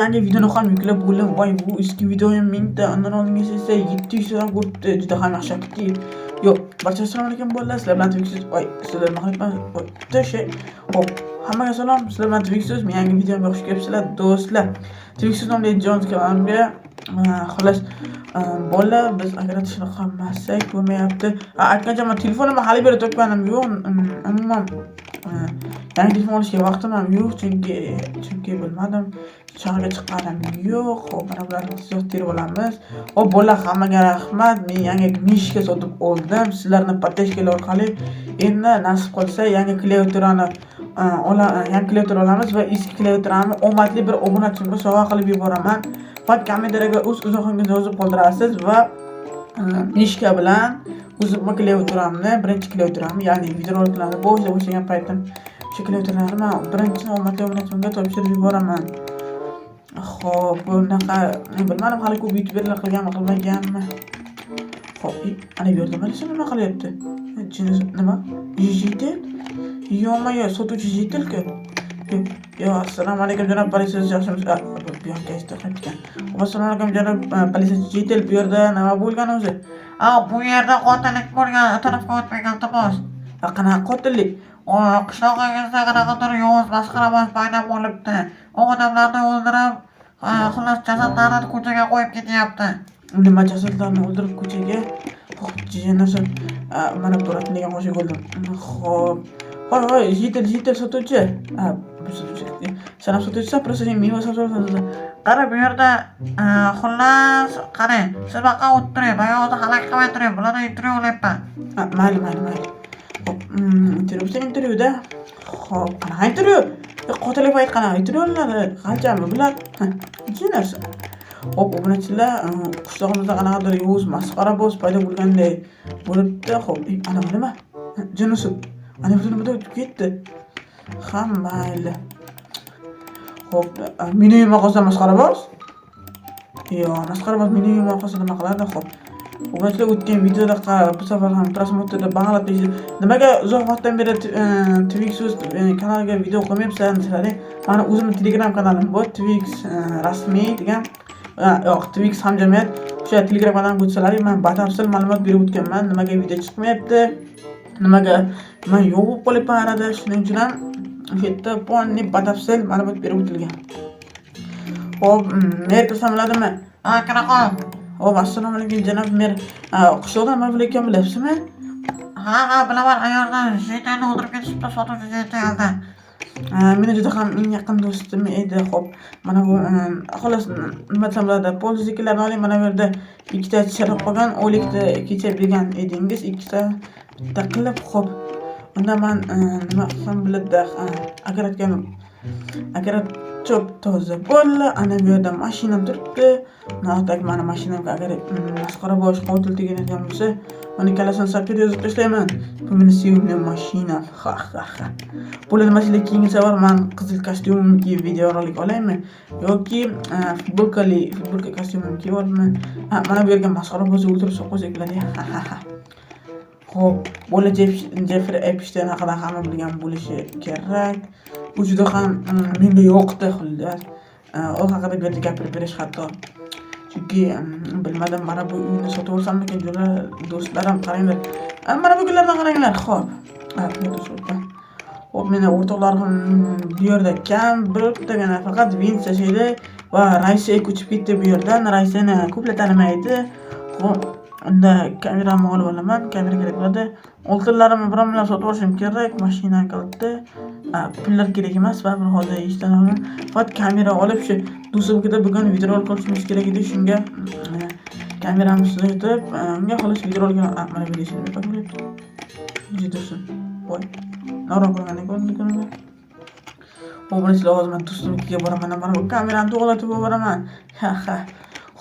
Yangi videoni ham yuklab bo'ldim. Voy, bu eski videoyim 1000 ta, undan oldingisi esa 700 tadan ko'ribdi. Juda ham yaxshi aktiv. Yo'q, barcha assalomu alaykum bolalar, sizlar bilan Twixsiz. Voy, sizlar nima qilyapman? Voy, tasha. Xo'p, hammaga salom, sizlar bilan Twixsiz. Yangi videomga xush kelibsizlar, do'stlar. Twixsiz nomli Jones kanalimga, xullas, bolalar, biz agar shunaqa qilmasak bo'lmayapti. Aytgancha, man telefonimni hali beri topganim yo'q. Umuman yangi telefon olishga vaqtim ham yo'q, chunki bilmadim. Shaharga chiqqanim yo'q. Xo'p, mana bularni tezroq terib olamiz. Xo'p, bolalar, hammaga rahmat. Men yangi мышка sotib oldim. Sizlarni поддержка lar orqali endi nasib qilsa yangi klaviaturani yangi klaviatura olamiz va eski klaviaturani omadli bir obunachimga sovg'a qilib yuboraman. Faqat kommentariyaga o'z izohingizni yozib qoldirasiz va мышка bilan o'zimni klaviaturamni, birinchi klaviaturamni, ya'ni videoroliklarni boshida boshlagan paytim o'sha klaviaturalarni man birinchi omadli obunachimga topshirib yuboraman. Xo'p, bunaqa bilmadim, hali ko'p youtuberlar qilganmi, qilmaganmi. Xo'p, ana bu yerda mana nima qilyapti? Nima? Житель? Ё-моё, sotuvchi житель -ku. Yo, assalomu alaykum, janob politsiyachi, yaxshimisiz? Bu yoqqa ekan. Assalomu alaykum, janob politsiyachi житель, bu yerda nima bo'lgan o'zi? A, bu yerda qotillik bo'lgan, tarafga o'tmang, iltimos. Qanaqa qotillik? Qishlog'ingizda qanaqadir yovuz masxaraboz paydo bo'libdi. U odamlarni o'ldirib, xullas, jasadlarini ko'chaga qo'yib ketyapti. Nima, jasadlarni o'ldirib ko'chaga? Xo'p, narsa, mana buratni degan qo'shiq o'ldim. Xo'p. Hoy, hoy, житель, житель sotuvchi. Ha, bu sotuvchi. Sen ham sotuvchisan, просто sen meva sabzavot sotasan. Qara, bu yerda, xullas, qarang, siz buyoqqa o'tib turing, men hozir halak qilmay turing, bulardan intervyu olyapman. Ha, mayli, mayli, mayli. Xo'p, intervyu bo'lsa intervyuda. Xo'p, qanaqa intervyu? Qotillik payt qanaqa intervyu olinadi? Qanchami bular? Ha, nechta narsa. Xo'p, obunachilar, qishlog'imizda qanaqadir yovuz masxaraboz paydo bo'lganday bo'libdi. Xo'p, ana bu nima? Jinisi. Ana bu nimada o'tib ketdi? Ha, mayli. Xo'p, meni uyim orqasida masxaraboz? Yo'q, masxaraboz meni uyim orqasida nima qiladi? Xo'p. Obunachilar, o'tgan videoda bu safar ham просмотр da bang'lab. Nimaga uzoq vaqtdan beri Twix kanaliga video qo'ymayapsan desalaring, mani o'zimni Telegram kanalim bor, Twix rasmiy degan, yo'q, Twix hamjamiyat. O'sha Telegram kanalimga o'tsalaring, man batafsil ma'lumot berib o'tganman, nimaga video chiqmayapti, nimaga man yo'q bo'lib qolyapman arada. Shuning uchun ham o'sha yerda полный batafsil ma'lumot berib o'tilgan. Xo'p, mer kirsam bo'ladimi? Ha, kira qol. Xo'p, assalomu alaykum, janob mer. Qishloqda nima bo'layotganini bilyapsizmi? Ha, bilaman, ayoldan житель ni o'ldirib ketishibdi, sotuvchi житель ni. Meni juda ham eng yaqin do'stim edi. Xo'p, mana bu, xullas, nima desam bo'ladi, пользователь larni oling, mana bu yerda ikkita chirib qolgan, 12ta kecha bergan edingiz, ikkita bitta qilib, xo'p. Unda man nima qilsam bo'ladi? Огород cho'p toza bo'ldi. Ana bu yerda mashinam turibdi. Notak mani mashinamga agar masxaraboz qotil teginadigan bo'lsa, uni kallasini sapchib yozib tashlayman. Bu meni sevimli mashinam. Ha ha ha. Bo'ladi, nima, sizlar keyingi safar man qizil kostyumimni kiyib videorolik olaymi yoki futbolkali futbolka kostyumimni kiyib olibmi? Ha, mana bu yerga masxarabozni o'ldirib solib qo'ysak bo'ladi. Ha ha ha. Xo'p, bola, Jeffrey Epstein haqida hamma bilgan bo'lishi kerak. U juda ham menga yoqdi, xullas. U haqida bu yerda gapirib berish hatto. Chunki bilmadim, mana bu uyni sotib olsammikin, do'stlarim, qaranglar. Mana bu gullardan qaranglar. Xo'p. Xo'p, meni o'rtoqlarim bu yerda kam, bittagina faqat Vince yashaydi va Raisa ko'chib ketdi bu yerdan. Raisani ko'plar tanimaydi. Xo'p, unda kameramni olib olaman, kamera kerak bo'ladi. Oltinlarimni biron bilan sotib olishim kerak, mashina kaliti. Pullar kerak emas, baribir hozir ishdan olaman. Faqat kamera olib, shu do'stimnikida bugun videorolik olishimiz kerak edi, shunga kameramni sotib, unga xolos videorolik, mana bu yerda bo'lyapti. Tursin. Voy. Noroq qilgan ekan. Obunachilar, hozir man do'stimnikiga boraman, mana bu kamerani to'g'rilatib yuboraman. Ha ha.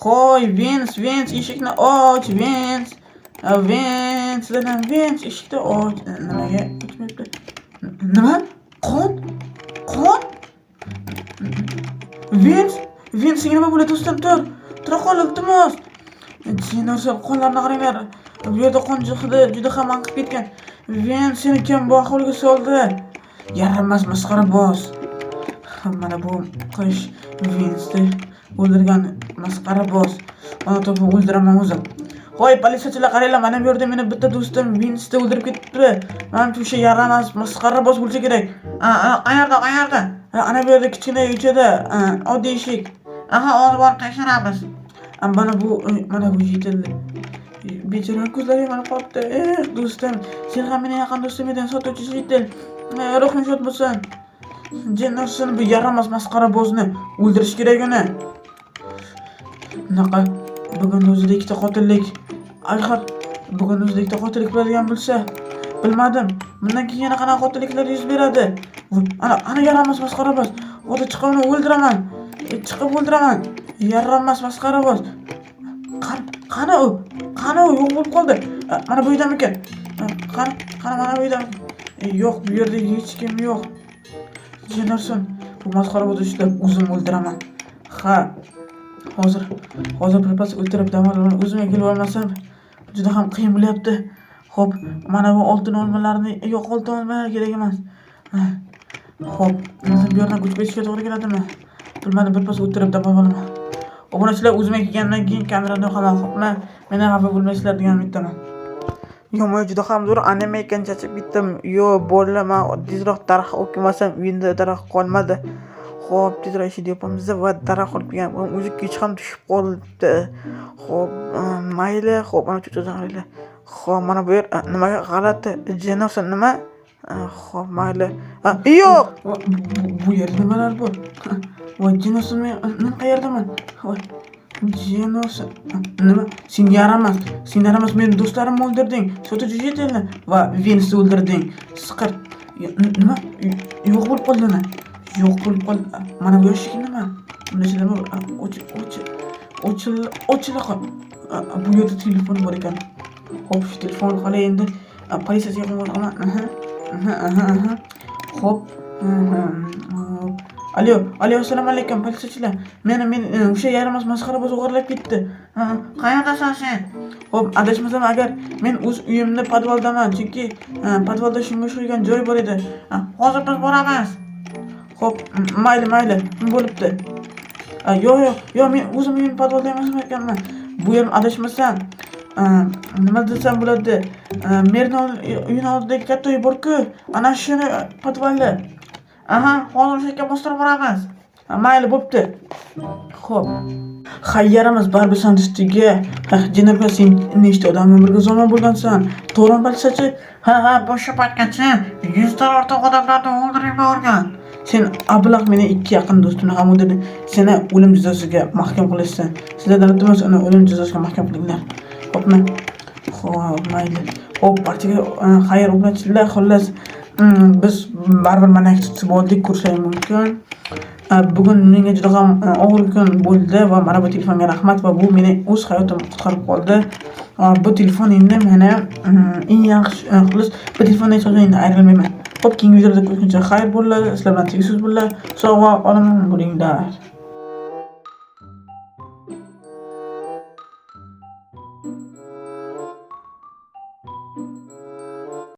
Hoy, Vince, Vince, eshikni och, Vince. Vince, dedim, Vince, eshikni och. Nimaga ochmayapti? Nima? Qon? Qon? Vince, Vince, senga nima bo'ldi, do'stim, tur. Tura qol, iltimos. Narsa, qonlarni qaranglar. Bu yerda qon hidi juda ham anqib ketgan. Vince, seni kim bu ahvolga soldi? Yaramas masxaraboz. Mana bu qish. Vinsni o'ldirgan masxaraboz. Uni topib o'ldiraman o'zim. Voy, politsiyachilar, qaranglar, mana bu yerda meni bitta do'stim Vinsni o'ldirib ketibdi. Manimcha, o'sha yaramas masxaraboz bo'lsa kerak. Qayerda, qayerda? Ha, ana bu yerda kichkina uychada, oddiy eshik. Aha, hozir borib tekshiramiz. Mana bu yetildi. Bechora, ko'zlari yonib qolibdi. Eh, do'stim, sen ham meni yaqin do'stim eding, sotuvchi Jitel. Ruhing shod bo'lsin. Jinnosini, bu yaramas masxarabozni o'ldirish kerak uni. Bunaqa bugun o'zida ikkita qotillik. Axir bugun o'zida ikkita qotillik bo'ladigan bo'lsa, bilmadim. Bundan keyin yana qanaqa qotilliklar yuz beradi? Voy, ana, ana yaramas masxaraboz. Hozir chiqib uni o'ldiraman. Chiqib o'ldiraman. Yaramas masxaraboz. Qani u? Qani u? Yo'q bo'lib qoldi. Mana bu uydamikan? Qani, qani, mana bu uydamikan? Yo'q, bu yerda hech kim yo'q. Jenarson, bu masxarabozni ushlab o'zim o'ldiraman. Ha. Hozir birpas o'tirib dam olaman. O'zimga kelib olmasam juda ham qiyin bo'lyapti. Xo'p, mana bu oltin olmalarni, yo'q, oltin olmalar kerak emas. Ha. Xo'p, o'zim bu yerdan ko'chib ketishga to'g'ri keladimi? Bilmadim, birpas o'tirib dam olaman. Obunachilar, o'zimga kelgandan keyin kamerani yoqaman, xo'pmi? Mendan xafa bo'lmaysizlar degan umiddaman. Yomon, juda ham zo'r anime ekan, chachib ketdim. Yo, bolalar, man tezroq daraxt olib kelmasam, uyimda daraxt qolmadi. Xo'p, tezroq eshikni yopamiz va daraxt olib kelgan. O'zi kech ham tushib qolibdi. Xo'p, mayli, xo'p, mana cho'chib qaranglar. Xo'p, mana bu yer nimaga g'alati? Jenosa nima? Xo'p, mayli. Yo'q. Bu yerda nimalar bor? Voy, Jenosa, men qayerdaman? Voy, Jenosa, nima? Sen yaramas. Sen yaramas, meni do'stlarimni o'ldirding. Sotuvchi Jitelni va Vinsni o'ldirding. Siqir. Nima? Yo'q bo'lib qoldi nima? Yo'q bo'lib qoldi. Mana bu eshik nima? Bunda ichida nima bor? Och, och, ochil, ochila qol. Bu yerda telefon bor ekan. Xo'p, shu telefon orqali endi politsiyaga qo'ng'iroq qilaman. Aha. Xo'p. Hop. Alo, alo, assalomu alaykum, politsiyachilar. Meni o'sha yaramas masxaraboz o'g'irlab ketdi. Qayerdasan sen? Xo'p, adashmasam agar men o'z uyimda podvaldaman, chunki podvalda shunga o'xshagan joy bor edi. Hozir biz boramiz. Xo'p, mayli, mayli, bo'libdi. Yo'q, yo'q, yo'q, men o'zim uyim podvalda emas ekanman. Bu yer adashmasam, nima desam bo'ladi? Merni uyini oldidagi katta uy bor-ku, ana shuni podvali. Aha, hozir o'sha yerga bostirib boramiz. Mayli, bo'pti. Xo'p. Hay, yaramas, baribir san ustiga. Jennifer, sen nechta odam umriga zomin bo'lgansan? To'g'rimi, politsiyachi? Ha, bu shu paytgacha 100 dan ortiq odamlarni o'ldirib yuborgan. Sen ablah, meni ikki yaqin do'stimni ham o'ldirding. Seni o'lim jazosiga mahkum qilishsin. Sizlardan iltimos, uni o'lim jazosiga mahkum qilinglar. Xo'pmi? Xo'p, mayli. Xo'p, barchaga xayr, obunachilar, xullas, biz baribir manyak tutib oldik, ko'rishlaring mumkin. Bugun menga juda ham og'ir kun bo'ldi va mana bu telefonga rahmat va bu meni o'z hayotimni qutqarib qoldi. Bu telefon endi meni eng yaxshi, xullas, bu telefondan hech qachon endi ayrilmayman. Xo'p, keyingi videolarda ko'rishguncha xayr bo'linglar. Sizlar bilan Tegsiz bo'linglar. Sog' va omon bo'linglar.